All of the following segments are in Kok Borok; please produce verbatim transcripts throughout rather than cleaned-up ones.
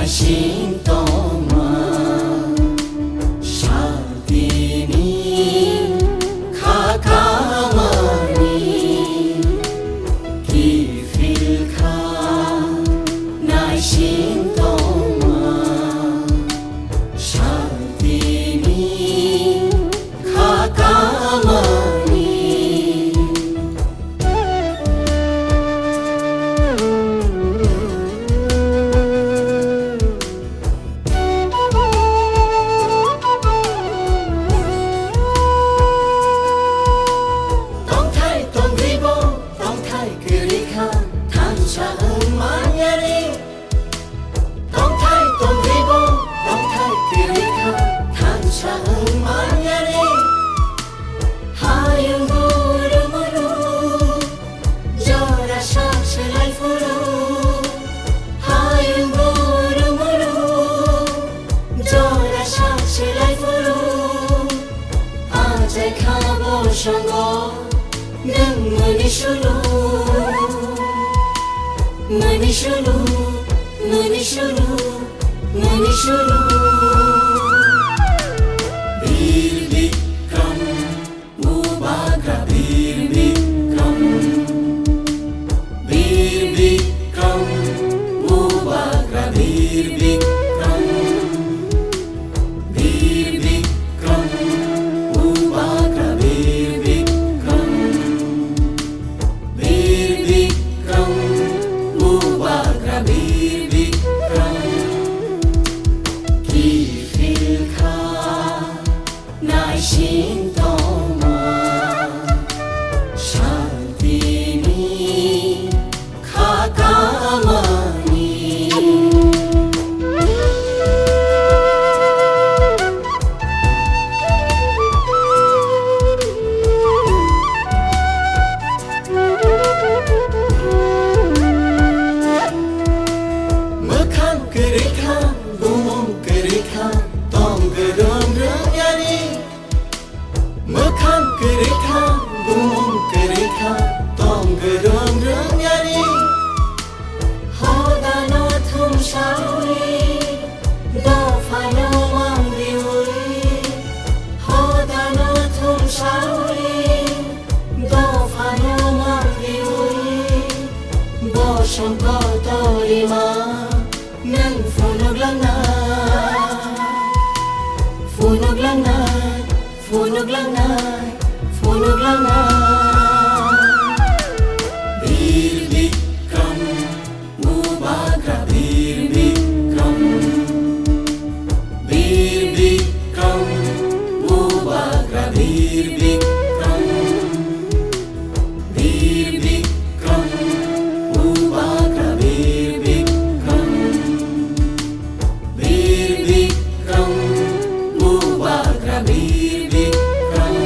Sing tongma, shaltini kha kamani kiphil kha, naising tongma, shaltini kha kamani. Tongthai tongribo, tongthai kwrwi kha, thansa wng manyani. Tongthai tongribo, tongthai kwrwi kha, thansa wng manyani. Hayung guru muru, jora sak selai phuru. Hayung guru muru, jora sak selai phuru. Achai kha bosongo, nwng mani sulu. Mani sulu, mani sulu, mani sulu. Bir Bikram, Bubagra Bir Bikram. Bir Bikram, Bubagra Bir Bikram. Bir Bikram, Bubagra Bir Bikram. Bir Bikram, Bubagra Bir Bikram. Kiphil kha, naising tongma, shaltini kha kamani. Mwkhang kwrwi kha, bumung kwrwi kha, tong kwrwng rwng yani. Mwkhang kwrwi kha, bumung kwrwi kha, tong kwrwng rwng yani. Hodano thumsawi, dophano mangriwi. Hodano thumsawi, dophano mangriwi. Bosong kotorima. Nwng phunuk langnai, phunuk langnai, phunuk langnai, phunuk langnai. Bir Bikram, Bubagra Bir Bikram. Bir Bikram, Bubagra Bir Bikram. Bir Bikram, Bubagra Bir Bikram. Bir Bikram, Bubagra Bir Bikram.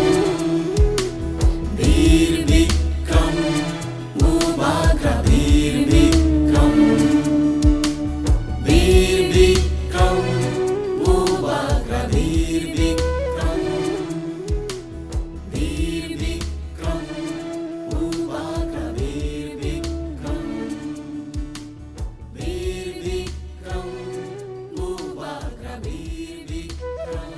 Bir Bikram, Bubagra Bir Bikram. Bir Bikram, Bubagra Bir Bikram. Bir Bikram, Bubagra Bir Bikram. Bir Bikram, Bubagra Bir Bikram.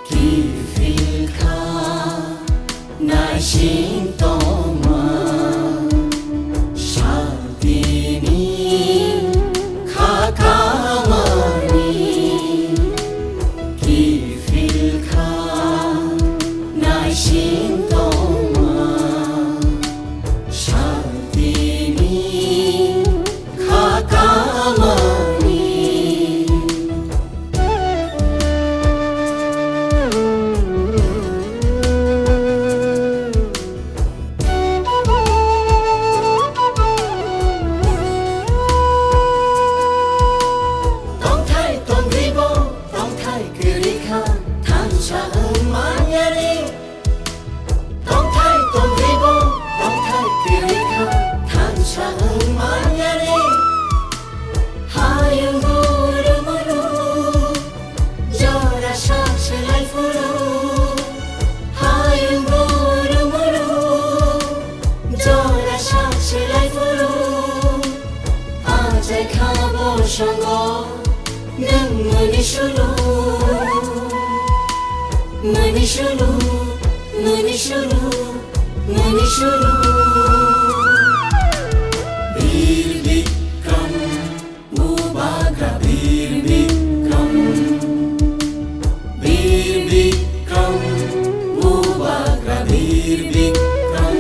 Kiphil kha naising tongma, shaltini kha kamani. Kiphil kha naising tongma, Nang mani sulu, mani sulu, mani sulu, mani sulu. Bir Bikram, Bubagra Bir Bikram, Bir Bikram, Bubagra Bir Bikram.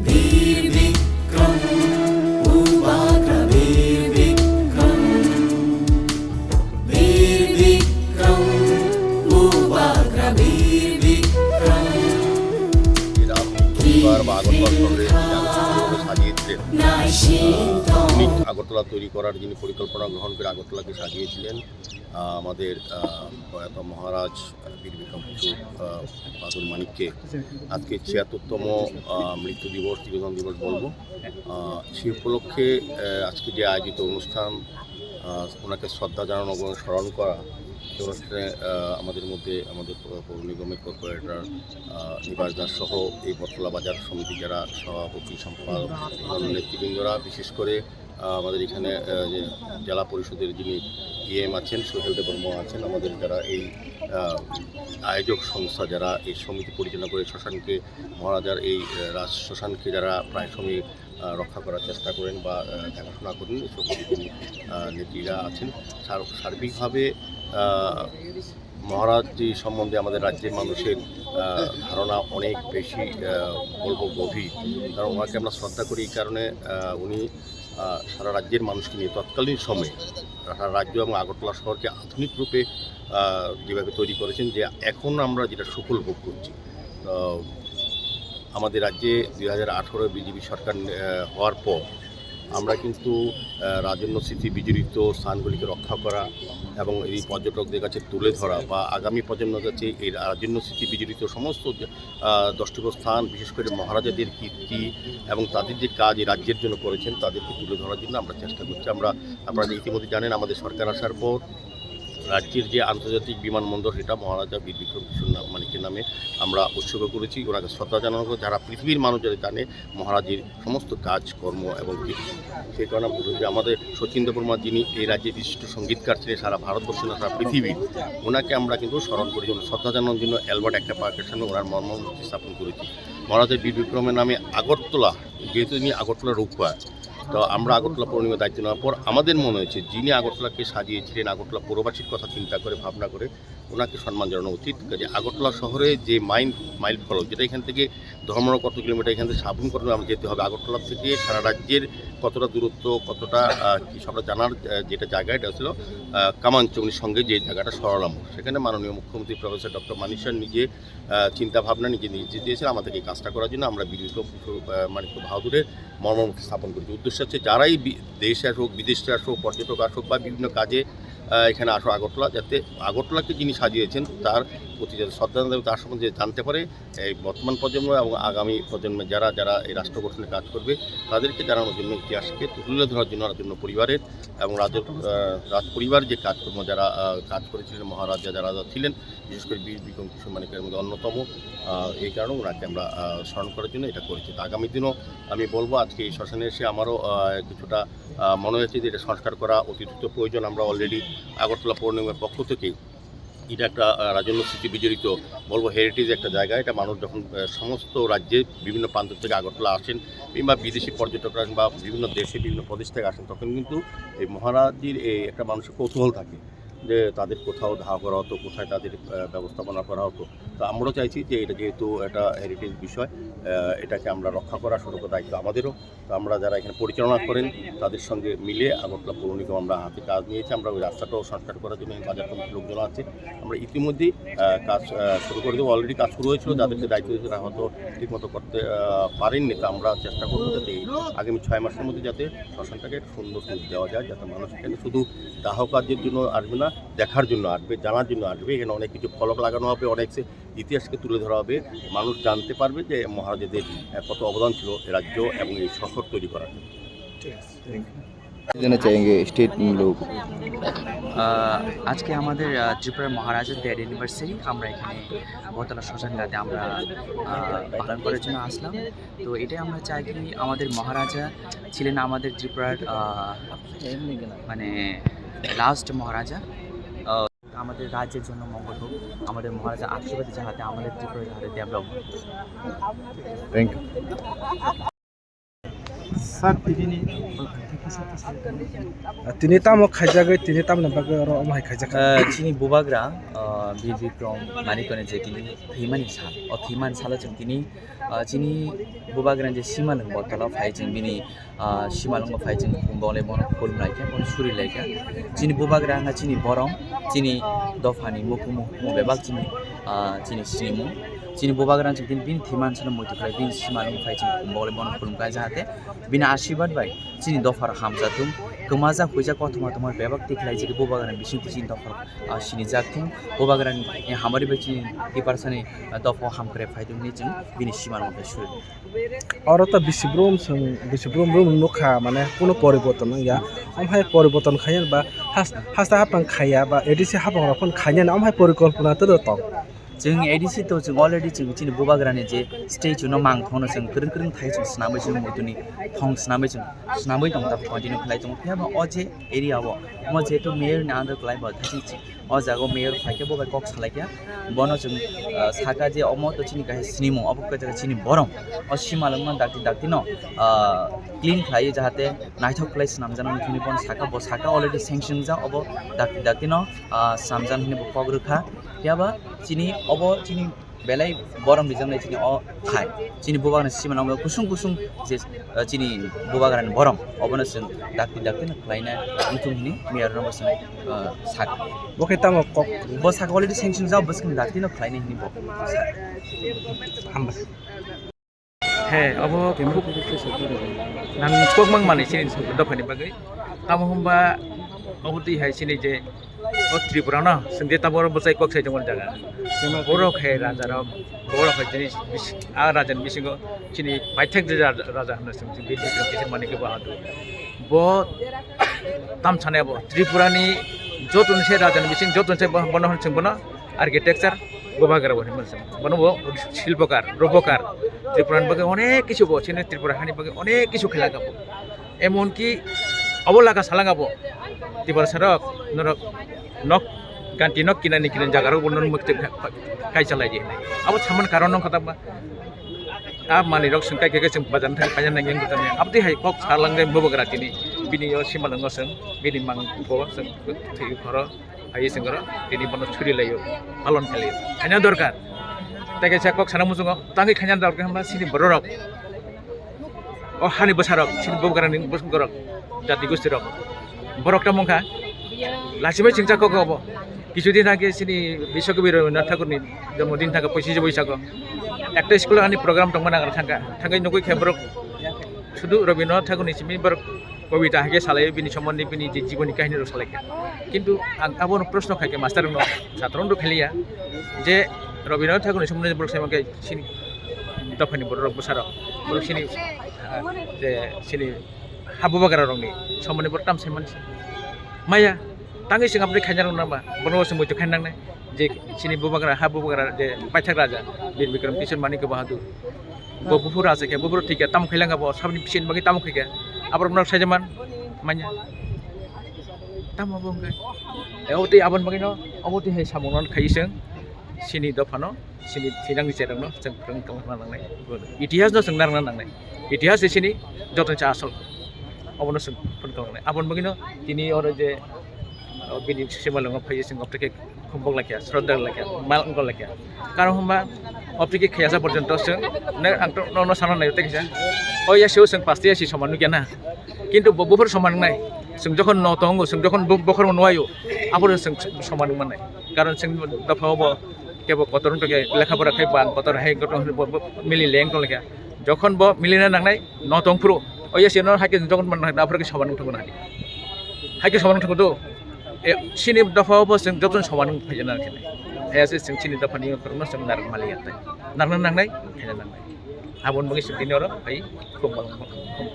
Bir Bikram, Bubagra Bir Bikram. Bir Bikram, Bubagra Bir Bikram. এর আপনি পরিবার বা আগরতলা শহরে যে আলোচনাগুলো সাজিয়েছিলেন, আহ, উনি আগরতলা তৈরি করার যিনি পরিকল্পনা গ্রহণ করে আগরতলাকে সাজিয়েছিলেন, আহ, আমাদের, আহ, প্রয়াত মহারাজ, আহ, বীর বিক্রম কিশোর, আহ, বাদুর মানিককে আজকে ছিয়াত্তরতম, আহ, মৃত্যু দিবস, তিরোধান দিবস বলবো। আহ, সেই উপলক্ষে, আহ, আজকে যে আয়োজিত অনুষ্ঠান, আহ, ওনাকে শ্রদ্ধা জানানো এবং স্মরণ করা, সেই অনুষ্ঠানে, আহ, আমাদের মধ্যে আমাদের পৌ-, পৌর নিগমের কর্পোরেটর, আহ, নিবাস দাস সহ এই বটতলা বাজার সমিতি যারা সভাপতি, সম্পাদক, অন্যান্য নেতৃবৃন্দরা, বিশেষ করে আহ, আমাদের এখানে, আহ, যে জেলা পরিষদের যিনি ইএম আছেন, সোহেল দেববর্মা আছেন, আমাদের যারা এই, আহ, আয়োজক সংস্থা, যারা এই সমিতি পরিচালনা করে, শ্মশানকে, মহারাজার এই, আহ, রাজ শ্মশানকে যারা প্রায় সময়, আহ, রক্ষা করার চেষ্টা করেন বা, আহ, দেখাশোনা করেন, এই সমিতির যিনি, আহ, নেত্রীরা আছেন, সার-, সার্বিকভাবে, আহ, মহারাজজি সম্বন্ধে আমাদের রাজ্যের মানুষের, আহ, ধারণা অনেক বেশি, আহ, বলবো গভীর, কারণ ওনাকে আমরা শ্রদ্ধা করি এই কারণে, আহ, উনি, আহ, সারা রাজ্যের মানুষকে নিয়ে তৎকালীন সময়ে সারা রাজ্য এবং আগরতলা শহরকে আধুনিক রূপে, আহ, যেভাবে তৈরি করেছেন যে এখন আমরা যেটা সুফল ভোগ করছি। তো আমাদের রাজ্যে দুই হাজার আঠারো বিজেপি সরকার, আহ, হওয়ার পর আমরা কিন্তু, আহ, রাজন্য স্মৃতি বিজড়িত স্থানগুলিকে রক্ষা করা এবং এই পর্যটকদের কাছে তুলে ধরা বা আগামী প্রজন্মের কাছে এই রাজন্য স্মৃতি বিজড়িত সমস্ত যে, আহ, দর্শনীয় স্থান, বিশেষ করে মহারাজাদের কীর্তি এবং তাদের যে কাজ এই রাজ্যের জন্য করেছেন, তাদেরকে তুলে ধরার জন্য আমরা চেষ্টা করছি। আমরা, আপনারা ইতিমধ্যে জানেন, আমাদের সরকার আসার পর রাজ্যের যে আন্তর্জাতিক বিমানবন্দর, সেটা মহারাজা বীর বিক্রম কিশোর না-, মানিকের নামে আমরা উৎসর্গ করেছি। ওনাকে শ্রদ্ধা জানানো, যারা পৃথিবীর মানুষ যাতে জানে মহারাজের সমস্ত কাজকর্ম এবং কীর্তি। সেই কারণে আমি বলছি যে আমাদের শচীন দেববর্মা, যিনি এই রাজ্যের বিশিষ্ট সঙ্গীতকার ছিলেন, সারা ভারতবর্ষ না সারা পৃথিবী, ওনাকে আমরা কিন্তু স্মরণ করি, জন্য শ্রদ্ধা জানানোর জন্য অ্যালবার্ট একটা পার্কের সামনে ওনার মর্মাবর্তী স্থাপন করেছি। মহারাজা বীর বিক্রমের নামে আগরতলা, যেহেতু তিনি আগরতলার রূপা, তো আমরা আগরতলা পৌর নিগমের দায়িত্ব নেওয়ার পর আমাদের মনে হয়েছে যিনি আগরতলাকে সাজিয়েছিলেন, আগরতলা পৌরবাসীর কথা চিন্তা করে, ভাবনা করে ওনাকে সম্মান জানানো উচিত। কাজে আগরতলা শহরে যে মাইল, মাইল ফলক, যেটা এখান থেকে ধর্মনগর কত কিলোমিটার, এখান থেকে সাবরুম কত কিলোমিটার যেতে হবে, আগরতলা থেকে সারা রাজ্যের কতটা দূরত্ব, কতটা, আহ, কি সবটা জানার, আহ, যেটা জায়গা, এটা ছিল, আহ, কামানচৌনির সঙ্গে যে জায়গাটা সরালাম, সেখানে মাননীয় মুখ্যমন্ত্রী প্রফেসর ডক্টর মানিক সাহা নিজে, আহ, চিন্তা ভাবনা নিজে নির্দেশ দিয়েছেন আমাদেরকে এই কাজটা করার জন্য। আমরা বীর বিক্রম কিশোর, আহ, মানিক্য বাহাদুরের মর্মাবর্তী স্থাপন করেছি। উদ্দেশ্য হচ্ছে যারাই বি-, দেশে আসুক, বিদেশে আসুক, পর্যটক আসুক বা বিভিন্ন কাজে, আহ, এখানে আসো আগরতলা, যাতে আগরতলাকে যিনি সাজিয়েছেন তার প্রতি যাতে শ্রদ্ধা জানাতে, তার সম্বন্ধে জানতে পারে এই বর্তমান প্রজন্ম এবং আগামী প্রজন্মে যারা যারা এই রাষ্ট্র গঠনে কাজ করবে, তাদেরকে জানানোর জন্য, ইতিহাসকে তুলে ধরার জন্য রাজন্য পরিবারের এবং রাজ-, আহ, রাজ পরিবার যে কাজকর্ম যারা, আহ, কাজ করেছিলেন, মহারাজা যারা যারা ছিলেন, বিশেষ করে বীর বিক্রম কিশোর মানিকের মধ্যে অন্যতম। আহ, এই কারণে ওনাকে আমরা, আহ, স্মরণ করার জন্য এটা করেছি। তো আগামী দিনও আমি বলবো, আজকে এই শ্মশানে এসে আমারও, আহ, কিছুটা, আহ, মনে হয়েছে যে এটা সংস্কার করা অতি দ্রুত প্রয়োজন। আমরা অলরেডি আগরতলা পৌর নিগমের পক্ষ থেকে এটা একটা, আহ, রাজন্য স্মৃতি বিজড়িত, বলবো, হেরিটেজ একটা জায়গা। এটা মানুষ যখন, আহ, সমস্ত রাজ্যে বিভিন্ন প্রান্ত থেকে আগরতলা আসেন কিংবা বিদেশি পর্যটকরা কিংবা বিভিন্ন দেশে বিভিন্ন প্রদেশ থেকে আসেন, তখন কিন্তু এই মহারাজজির এই একটা মানুষের কৌতূহল থাকে যে তাদের কোথাও দাহ করা হতো, কোথায় তাদের, আহ, ব্যবস্থাপনা করা হতো। তো আমরাও চাইছি যে এটা যেহেতু একটা হেরিটেজ বিষয়, আহ, এটাকে আমরা রক্ষা করা সতর্ক দায়িত্ব আমাদেরও। তো আমরা যারা এখানে পরিচালনা করেন, তাদের সঙ্গে মিলে আগরতলা পৌর নিগম আমরা হাতে কাজ নিয়েছি। আমরা ওই রাস্তাটাও সংস্কার করার জন্য এই বাজার কমিটির লোকজন আছে। আমরা ইতিমধ্যেই, আহ, কাজ, আহ, শুরু করে দেবো। অলরেডি কাজ শুরু হয়েছিল, যাদেরকে দায়িত্ব দিয়েছে তারা হয়তো ঠিকমতো করতে, আহ, পারেননি। তো আমরা চেষ্টা করবো যাতে এই আগামী ছয় মাসের মধ্যে যাতে শ্মশানটাকে একটা সুন্দর রূপ দেওয়া যায়, যাতে মানুষ এখানে শুধু দাহ কার্যের জন্য আসবে না, দেখার জন্য আসবে, জানার জন্য আসবে। এখানে অনেক কিছু ফলক লাগানো হবে, অনেক সে ইতিহাসকে তুলে ধরা হবে, মানুষ জানতে পারবে যে মহারাজাদের, আহ, কত অবদান ছিল রাজ্য এবং এই শহর তৈরি করার। ঠিক আছে, থ্যাংক ইউ। देना चाहेंगे स्टेट लोगों को। আহ, আজকে আমাদের, আহ, ত্রিপুরার মহারাজার ডেথ অ্যানিভার্সারি। আমরা এখানে বটতলা শ্মশান ঘাটে আমরা, আহ, পালন করার জন্য আসলাম। তো এটাই আমরা চাই কি আমাদের মহারাজা ছিলেন আমাদের ত্রিপুরার, আহ, মানে লাস্ট মহারাজা। আহ, আমাদের রাজ্যের জন্য মঙ্গল হোক, আমাদের মহারাজা আশীর্বাদে যাহাতে আমাদের ত্রিপুরা যাহাতে ডেভেলপ হয়। Thank you. Sir, tini ni tini tamo khaijagwi, tini tamoni bagwi oro omo hai khaijak kha? Ah, chini bubagra, ah, Bir Bikram Manikoni je tini thwimani sal, o thwimani salo chwng tini, ah, chini bubagra je simalwng botolo phai chwng bini, ah, simalwngo phai chwng khumbo le bono khulum lai kha, bono suri lai kha. Chini bubagra wngkha chini borong, chini dophani mukumu, mukumu bebak chini, ah, chini sinimung. Chini bubagra chwng tini bini thwimani salo muitu khlai bini simalwng phai chwng khumbo le bono khulum kha jahate bini ashirbad bai chini dopha rok hamjatung, kwmajak huijak kothoma tongma bebak tikhlai chini bubagra bising twi chini dopha rok, ah, sinijak thung, bubagra ni hamari bai chini tiprasani, ah, dopha o hamkrai phai thung hinwi chwng bini simalwng phai suri. Oro to bisi brum chwng, bisi brum brum nukha, mane kuno poriborton wngya. Omo hai poriborton khaiya ba has-, hasta hapang khaiya ba A D C hapang rok phano khaiya, omo hai porikolpona to tong. Chwng A D C to chwng already chwng chini bubagrani je statue no mangthokno chwng kwrwng kwrwng thai chwng swnamwi chwng muituni thong swnamwi chwng swnamwi tong ta continue khlai tongo. Phiya ba o je area o, omo jehetu mayor ni under kwlai bo thai chwng O jaga o mayor phai khe bo bai kok salai kha. Bono chwng, ah, saka je omo to chini kaisa sinimung, obo khe jaga chini borong. O simalwng no dakti dakti no, ah, clean khlai jahate naithok khlai swnamjak nang thini bono saka, bo saka already sanction jak, obo dakti dakti no, ah, swnamjak hinwi bo kok rwkha. Phiya ba chini obo chini belai borom rijak nai chini o khai. Chini bubagrani simalwng kusung kusung je, eh, chini bubagrani borom obono chwng dakti dakti no khlaina wngthung hini mayor no bo chwng, eh, sak. Bo khe tamo kok? Bo sak already sanction jak, bo chwng dakti no khlaina hini bo sak. Hambai. He, obo khub nang kokmang manwi chini dophani bagwi. Tamo hwnba obo twi hai chini je o Tripura no chwng je tamo bwchai kok sai tongmani jaga. Borok hai raja rok, borok hai chini bis-, a raja ni bisingo chini paithak je raja, raja hwnna chwng chini Bir Bikram Kishore Manikya Bahadur. Bo tam sanai bo Tripura ni joto ni se raja ni bising joto ni se bo-, bono hwn chwng bono architecture bubagra bo hinwi mano. Bono bo silpokar, rupokar, Tripura ni bagwi onek kisu bo, chini Tripura hani bagwi onek kisu khlai kha bo. Emonki obo laga salanga bo, Tiprasa rok, norok nok, ganti nok kinani kinani jaga rok bo norok mukti kai chalai di. Abo saman karon nong khatak ba. A manwi rok chwng kai khe chwng bazar thang kaiya nang yang bazar ni. Abdi hai kok salang de bubagra tini. Bini yo simalwng o chwng, bini mang bo chwng thwi khoro. Hai sengkaro tini bono churi laio, palon khlaio. Khaina dorkar. Tei kaisa kok sana muchungo, tangwi khaina dorkar hwnba chini bororok. O hani bwsarok, chini bubagrani bwsarok, jati gustirok. Borok tamo wngkha, lachimai chwngsa kok obo. Kichu din age chini Biswakobi Rabindranath Thakurni jonmodin thangkha pochis boisago. Ekta school ani program tongmani ang thangkha. Thangwi nugwi khe borok sudu Rabindranath Thakurni simi borok kobita hai khe salai, bini sombondhe bini je jiboni kahini rok salai kha. Kintu ang abono proshno khai khe master rokno, satro rok khailiya je Rabindranath Thakurni sombondhe borok sai mankhe chini dophani borok rok bwsarok, borok chini, ah, je chini ha bubagra rokni sombondhe borok tam sai mani maya tangwi chwng aboni khaina rok nangma, bono chwng muitu khaina nangnai. Je chini bubagra, ha bubagra je paithak raja Bir Bikram Kishore Manikya Bahadur. Bo buphuru raja khe, buphuru thwi khe, tamo khailangkha bo, saboni bisini bagwi tamo khaikha. Aborok norok saijaman manya. Tamo bo hwnkhe. E, obo twi aboni bagwino, obo twi hai samungno khaiwi chwng chini dophano, chini thinangni cherokno chwng phwrwng tongna nangnai. Itihasno chwng narwkna nangnai. Itihas se chini jotoni cha asol. Obono chwng phwrwng tongna nangnai. Aboni bagwino tini oro je, o, bini simalwngo phaiwi chwng obotwi khe khumbok laikha, sroddha laikha, mal wngkha laikha. Karon hwnba obotwi khe khayasa porjonto chwng, ne ang to nono sana nai tei kisa. O yasi o chwng pasti yasi soman nukya na. Kintu bo buphuru soman wngnai. Chwng jokhon no tongo, chwng jokhon bo-, bokhorno nuaio, aphuru chwng soman wngmannai. Karon chwng dopha o bo kebo kotor wngtokhe lekha pora khai bo ang kotor hai kotor hwnwi bo, bo mili leng tong laikha. Jokhon bo milina nangnai, no tong phuru, o yasi no hai khe jokhon man aphuru khe soman wngthokgo na hai. Hai khe soman wngthokgo do. E, chini dopha o bo chwng joto soman wng phaijana khe. Hai se chwng chini dopha ni wngkhorno chwng narwk mali ya tai. Narwkna nangnai, khaina nangnai. Aboni bagwi chwng tini oro hai khum, khum, khum,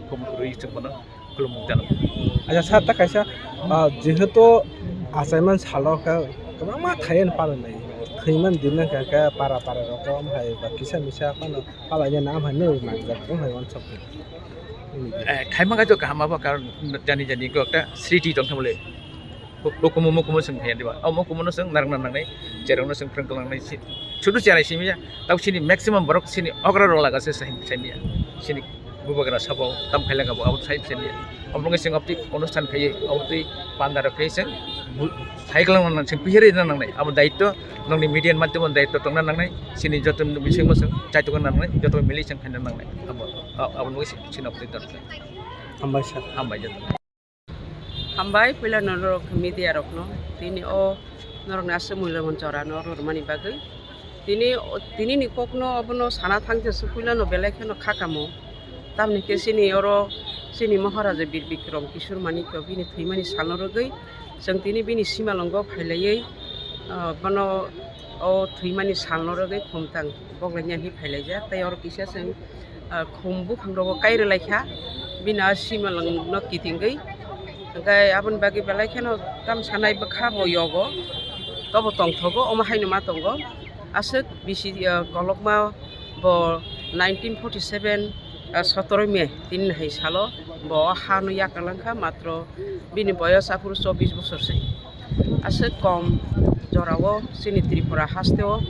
khum kwrwi chwng bono Khulumung jano. Acha sir, ta kaisa, ah, jehetu achaiman salo khe kwbangma thaiyan palanai. Thwiman dinna khe, khe para para rok hai ba kisa misa phano palaina nam hai nw nangjak, wng hai uansuk. Eh, khaima khe to kaham abo, karon jani jani kok ta sriti tong thangmale. Hukumu mukumu sing thaya diba? O mukumu no sing narang nangnai, cherang no sing phrang nangnai si. Chudu cherai simi ya. Tau sini maximum borok sini okra rok laga se sai sai ya. Sini bubagra sabo tam khailanga bo abo sai sai ya. Omo ngi sing opti onusthan khai, opti panda rok khai sing bu-, sai klang nang sing pihiri nang nangnai. Abo daitto nongni media madhyamo daitto tongna nangnai. Sini joto bising mo sing chaitu nangnai, joto mili sing khaina nangnai. Abo, abo ngi sini opti dor. Hambai sir. Hambai joto. Hambai puila norok media rokno. Tini o norokni aswk muilaman jorano rwrwmani bagwi. Tini o, tinini kokno obono sana thangkhe se puilano belai kheno khakamo. Tamni khe chini oro chini Maharaja Bir Bikram Kishore Manikya bini thwimani salno rwgwi chwng tini bini simalwngo phailaiwi, ah, bono o thwimani salno rwgwi khumtang boklaina hinwi phailaijak. Tei oro kisa chwng, ah, khum buphang rogo kai rwlaikha, bini a simalwngno kitingwi. Hwnkhe aboni bagwi belai kheno tam sanai bwkha bo yogo, tobo tongthogo, omo haino ma tongo. Aswk bisi, ah, kolokma bo nineteen forty seven, ah, sotoro May tini hai salo bo o hano yakarlangkha, matro bini boyos aphuru chobbish bosor se. Aswk kom jorao chini Tripura hasteo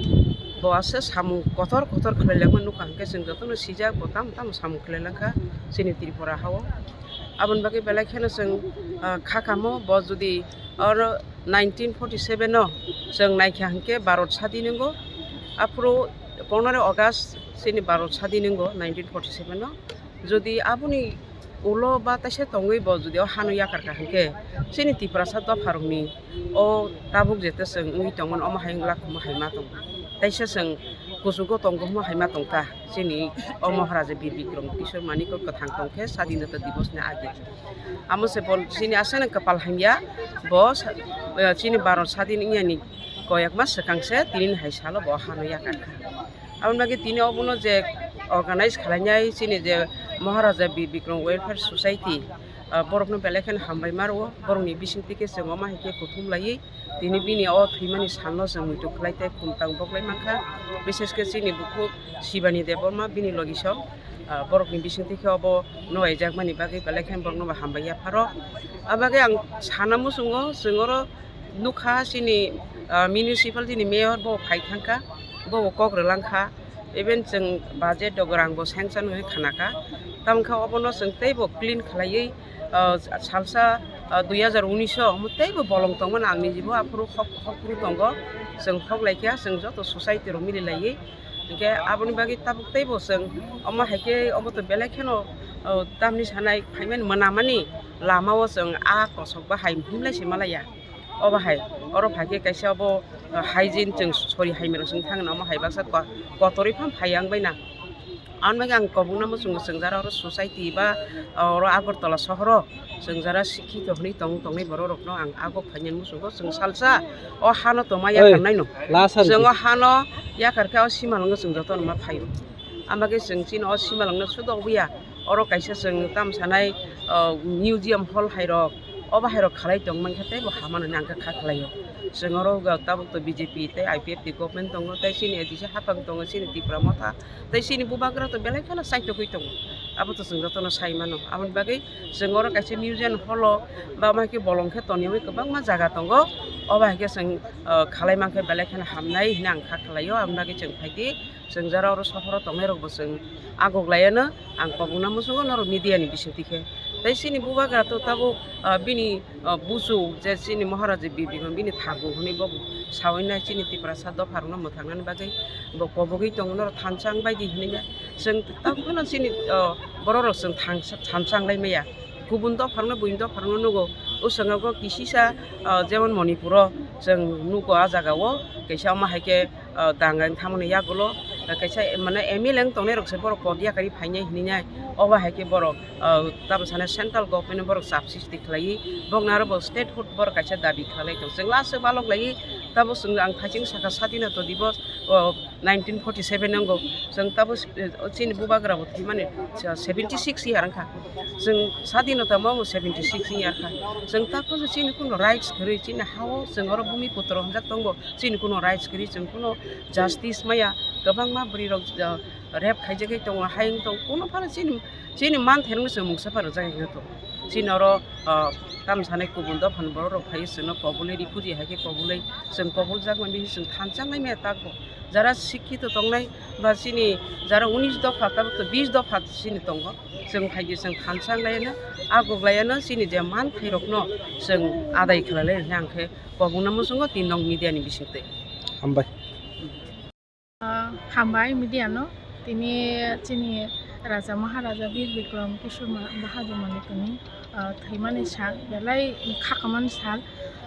bo aswk samung kotor kotor khlailangma nukha, hwnkhe chwng jotono sijak bo tamo tamo samung khlailangkha chini Tripura hao. Aboni bagwi belai kheno chwng, ah, khakamo bo jodi oro nineteen forty seven o chwng naikha hwnkhe Bharat sadin wngo, aphuru pondro August chini Bharat sadin wngo nineteen forty seven o. Jodi aboni ulo ba taisa tongwi bo jodi o hano yakarkha hwnkhe chini Tiprasa dopharokni o tabuk jete chwng wngwi tongmani omo hai wngla omo hai ma tongo. Taisa chwng kuchugo tongo omo hai ma tongkha chini o Maharaja Bir Bikram Kishore Manikya kwthang tongkhe Sadinata Divosni age. Amo se bo chini aswkno kwpal hamya bo sa-, eh, chini Bharat sadin wngyani koyekma swkang se tini hai salo bo hano yakarkha. Aboni bagwi tini obono je organize khwlainai chini je Maharaja Bir Bikram Welfare Society, ah, borokno belai kheno hambai ma rwo, borokni bisingtwi khe chwng omo hai khe kuthum laiwi tini bini o thwimani salno chwng muitu khlai tei khumtang boklai mankha, bishesh khe chini bukhuk Shibani Debbarma bini logisong, ah, borokni bisingtwi khe obo nuwaijakmani bagwi belai kheno borokno bo hambai yapharo. Abagwi ang sana muchungo chwng oro nukha chini, ah, municipality ni mayor bo phai thangkha, bo kok rwlangkha, even chwng budget rok rang bo sanction wngwi khanakha, tamokhe obono chwng teibo clean khlaiwi, ah, salsa, ah, dui hazar unis o omo teibo bolong tongmani ang nijibo aphuru hok, hok phuru tongo, chwng hok laikha, chwng joto society rok mili laiwi, hinkhe aboni bagwi tabuk teibo chwng omo hai khe obo to belai kheno, ah, tamni sanai phaimani mwnamani lama o chwng a kosok bahai himlai se malaiya. Obo hai, oro phai khe kaisa obo, uh, hygiene chwng sori hai mero chwng thang na, omo hai baksa ko-, kotorwi phano phai yang bai na. Ang bagwi ang kobong namo chwng, chwng jara oro society ba, uh, oro Agartala sohoro chwng jara sikhito hwnwi tong, tongnai borok rokno ang agok phainani muchungo chwng salsa o hano tongma Oi, yakarnai no. Last chwng o hano yakar khe o simalwngo chwng jotono ma phaio. Ang bagwi chwng chini o simalwngno sudok buya. Oro kaisa chwng tam sanai, o, museum hall hai rok, obo hai rok khalai tong mankha tei bo hamano nang kha kha khlaio. Chwng oro ga tabuk to B J P tei I P F T government tongo, tei chini A D C hapang tongo, chini Tipra Motha, tei chini bubagra to belai kheno chaitokgwi tongo. Abo to chwng jotono sai mano. Aboni bagwi chwng oro kaisa museum hall o ba ma khe bolong khe toniyawi kwbangma jaga tongo. Obo hai khe chwng, o, khalai mankhe belai kheno hamnai hwnwi ang kha khlaio. Aboni bagwi chwng phaidi. Chwng jara oro sohoro tongnai rok bo chwng agok laiano ang kobong na muchungo norok media ni bisingtwi khe. Tei chini bubagra to tabuk, ah, bini, ah, busu je chini Maharaja Bibhikan bini thagu hwnwi bo sawi nai chini Tiprasa dopha rokno mwthang nani bagwi bo kobogwi tongo norok thansa wng bai di hwnwi ya. Chwng tabuk phano chini, ah, borok rok chwng thansa, thansa wng lai maya. Kubun dopharokno, buini dopharokno nugo. O swngo khe kisisa, ah, jemon Manipuro chwng nugo, ah jagao kaisa omo hai khe, ah, dangai thamani yagulo, ah, kaisa, mane, M L A wng tongnai rok se borok pod yakarwi phainai hinwi nai. Obo hai khe borok, ah, tamo sanai central government borok chap sristi khlaiwi bokno aro bo statehood borok kaisa dabi khlai tong. Chwng last o balok laiwi Tabo chwng ang thaiching saka sadinata dibos, o, nineteen forty seven nango. Chwng tabo, eh, chini bubagra bo thwimani, ah, seventy six year wngkha. Chwng sadinata mo seventy six year kha. Chwng tabo chini kuno rights kwrwi, chini hao chwng oro bumi putro hwnjak tongo. Chini kuno rights kwrwi, chwng kuno justice maya. Kwbangma bwrwi rok, ah, rape khaijagwi tongo, hayung tongo, kuno phano chini, chini manthairokno chwng mungsa phano rwjak hinwi tongo. Chini oro, ah, tamo sanai kubun dophani borok rok phaiwi chwngno kobulwi, refugee hai khe kobulwi, chwng kobuljak mani chwng thansa wngnai maya takbo. Jara sikkito tongnai ba chini jara unis dopha, tabuk to bis dopha chini tongo. Chwng phaidi chwng thansa wnglaiano, agoglaiano chini je manthairokno chwng adai khlailai hinwi ang khe kobungna muchungo tin nong media ni bisingtwi. Hambai. Ah, hambai media no. Tini chini Raja Maharaja Bir Bikram Kishore Ma-, Bahadur Manikni, ah, thwimani sal, belai khakamani sal.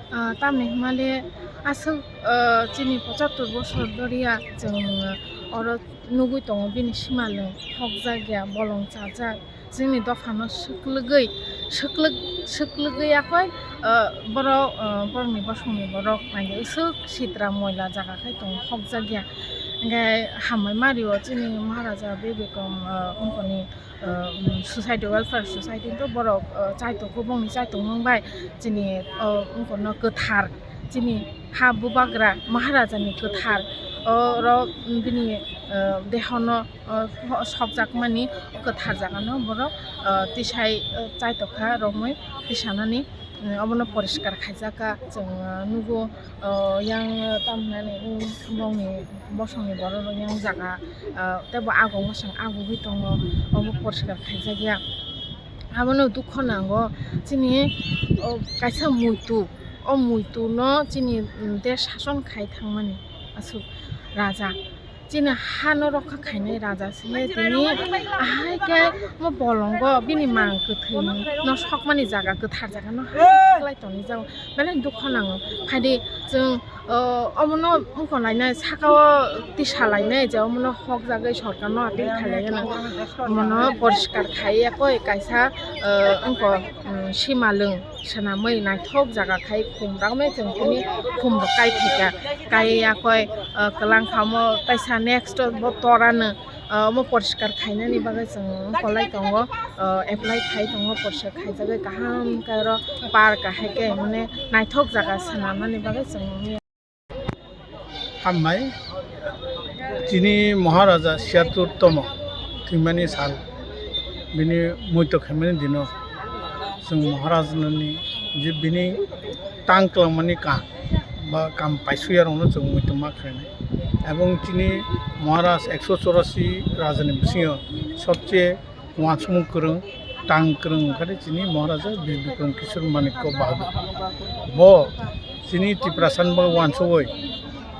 Ah, tamni hwnmale aswk, ah, chini pochattor bosor doriya chwng oro nugwi tongo, bini simalwng hokjak ya, bolong chajak. Chini dophano swklwgwi, swklwg-, swklwgwi yakoi, ah, borok, ah, borokni bosongni borok naidi aswk sitra moila jaga khai tongo, hokjak ya. Hinkhe hambai mario chini Maharaja Bir Bikram, ah, wngkoni, ah, um, society, welfare society to borok, ah, chaitok kubungni chaitok mung bai chini, ah, wngkono kwthar chini ha bubagra Maharajani kwthar, oro bini, ah, dehono, ah, sokjakmani kwthar jagano borok, ah, tisai, ah, chaitokha romwi tisanani, um, obono poriskar khaijak kha chwng, ah, nugo, ah, yang, ah, tamhinani, um, bongni bosongni borok rok yang jaga, ah, teibo agong bwsang agugwi tongo, obo poriskar khaijak ya. Abono dukho nango chini, o, kaisa muitu, o muitu no chini, um, desh sason khai thangmani aswk raja. Chini hano rokha khainai raja se tini ahai khe mo bolongo bini mang kwthwi no sokmani jaga, kwthar jaga no hai khe kwlai tonwi jao. Belai dukho nango. Phaidi chwng, o, omono wngkha lainai, saka o tisa lainai je omono hokjagwi sorkarno appeal khailaiya no. Omono poriskar khaiya koi kaisa, o, wngkha, um, simalwng. Swnamwi naithok jaga khai khum rwkmai chwng tini khum rok kai phaikha. Kai yakoi, ah, kwlang kha omo taisa next bo torano, ah, omo poriskar khainani bagwi chwng kolai tongo, ah, apply khai tongo, poriskar khaijagwi kaham khe oro park hai khe mane naithok jaga swnamnani bagwi chwng. Hambai, chini Maharaja siyattor tomo thwimani sal, bini muitu khaimani dino chwng Maharajani je bini tang kwlangmani kaham ba kaham paisuyarokno chwng muitu ma khlainai. Ebong chini Maharaj ekso chorasi rajani bisingo sobche uansukmung kwrwng, tang kwrwng wngkha de chini Maharaja Bir Bikram Kishore Manikya Bahadur. Bo chini Tiprasani bagwi uansugwi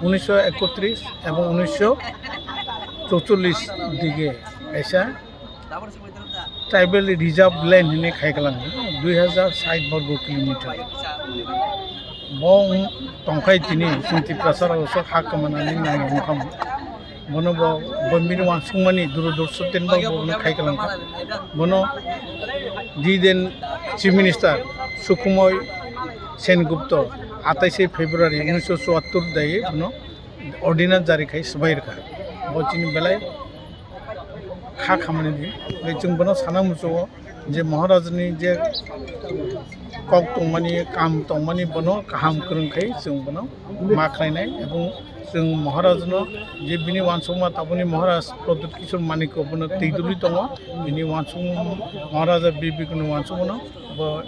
unisho ekotris ebong unisho chouchollis dige kaisa tribal reserve land hinwi khai kwlang, dui hajar sait borgo kilometer. Bo wng tongkhai tini chini Tiprasa rok sok ha kwmanani nangya wngkha. Bono bo, bo bini uansukmani duro dorso ten bo bono khai kwlangkha. Bono di den Chief Minister Sukhmoy Sengupta atais February unisho chuattor dai bono ordinance jari khai swbai rwkha. Bo chini belai kha khamani di. Bai chwng bono sana muchungo je Maharajani je kok tongmani, kam tongmani bono kaham kwrwng khai chwng bono ma khlainai, ebong chwng Maharajno je bini uansukma tabukni Maharaj Pradyut Kishore Manikya bono twi dulwi tongo, bini uansuk Maharaja Bir Bikramni uansukmano bo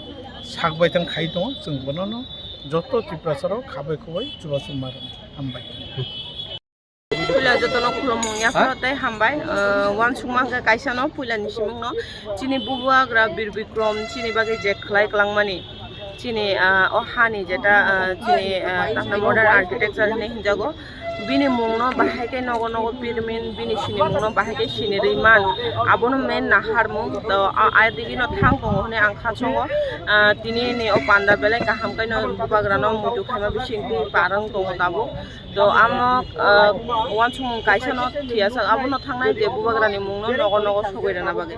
sak baithang khai tongo, chwng bonono joto Tiprasarok khabai khubai chubachu ma rwna hambai. Puila jotono khulumung yaphano tei hambai. Ah, uansukma hwnkhe kaisano puilani simungno chini bubagra Bir Bikram chini bagwi je khlai kwlangmani, chini, ah, o hani jeta, ah, chini, ah, tamna modern architecture hinwi hinjago. Bini mungno bahai khe nogo nogo pirmin, bini sinimungno bahai khe sinirwi man. Abono main naharmung, to, a, a digino thang tongo hwnwi ang khachongo. Ah, tini ni o panda belai kaham khe no bubagrano muitu khaima bisingtwi parang tongo tabuk. To amo, ah, uansukmung kaisa no thiyasa abono thangnai je bubagrani mungno nogo nogo sogwi rwna bagwi.